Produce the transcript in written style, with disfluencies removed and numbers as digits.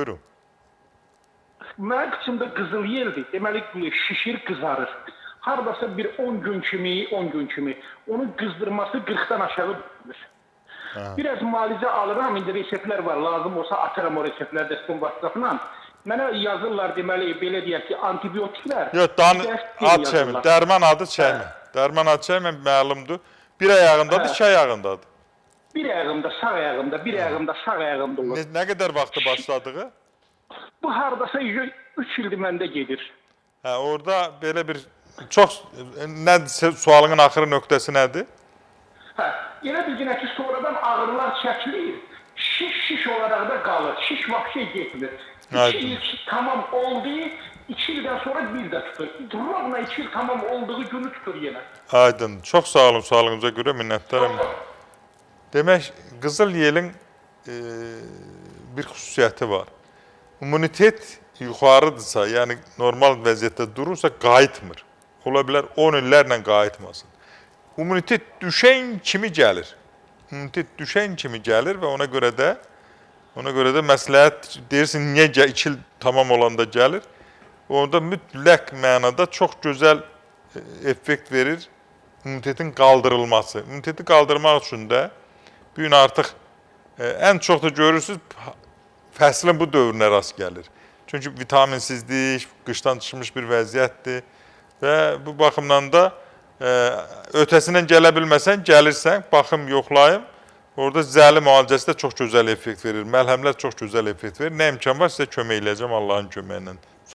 Buyurun. Mənim qıçımda qızıl yeldir. Deməli, şişir, qızarır. Hardasa bir 10 gün kimi, 10 gün kimi onun qızdırması 40-dan aşağı düşmür. Biraz müalicə alıram, indi reseptlər var, lazım olsa atıram o reseptləri də sizin WhatsApp-la. Mənə yazırlar, deməli, belə deyək ki, antibiotiklər. Yox, ad çəkmir, dərman adı çəkmir. Dərman adı çəkmir, məlumdur. Bir ayağındadır, iki ayağındadır. Bir ayağımda, sağ ayağımda, bir ayağımda, sağ ayağımda olur. Nə qədər vaxtı başladığı? Bu hardasa 3 ildir məndə gedir. Hə, orada belə bir çox nə sualının axırı nöqtəsi nədir? Hə, elə bilginə ki, sonradan ağrılar çəkilir, şiş olaraq da qalır, şiş vəbşə getmir. 2 il tamam oldu, 2 ildən sonra bir də tutur. Rovna 2 il tamam olduğu günü tutur yenə. Aydın, çox sağ olun sualınıza görə, minnətdaram. Demək, qızıl yelin bir xüsusiyyəti var. İmmunitet yuxarıdırsa, yəni normal vəziyyətdə durursa, qayıtmır. Ola bilər 10 illərlə qayıtmasın. İmmunitet düşən kimi gəlir. İmmunitet düşən kimi gəlir və ona görə də məsləhət deyirsin, niyə 2 il tamam olanda gəlir? Orada mütləq mənada çox gözəl effekt verir immunitetin qaldırılması. İmmuniteti qaldırmaq üçün də bu gün artıq ən çox da görürsünüz, fəslin bu dövrünə rast gəlir. Çünki vitaminsizlik, qışdan çıxmış bir vəziyyətdir və bu baxımdan da ötəsindən gələ bilməsən, gəlirsən, baxım, yoxlayım. Orada zəli müalicəsi də çox gözəl effekt verir. Məlhəmlər çox gözəl effekt verir. Nə imkan var, sizə kömək eləyəcəm Allahın köməyi ilə.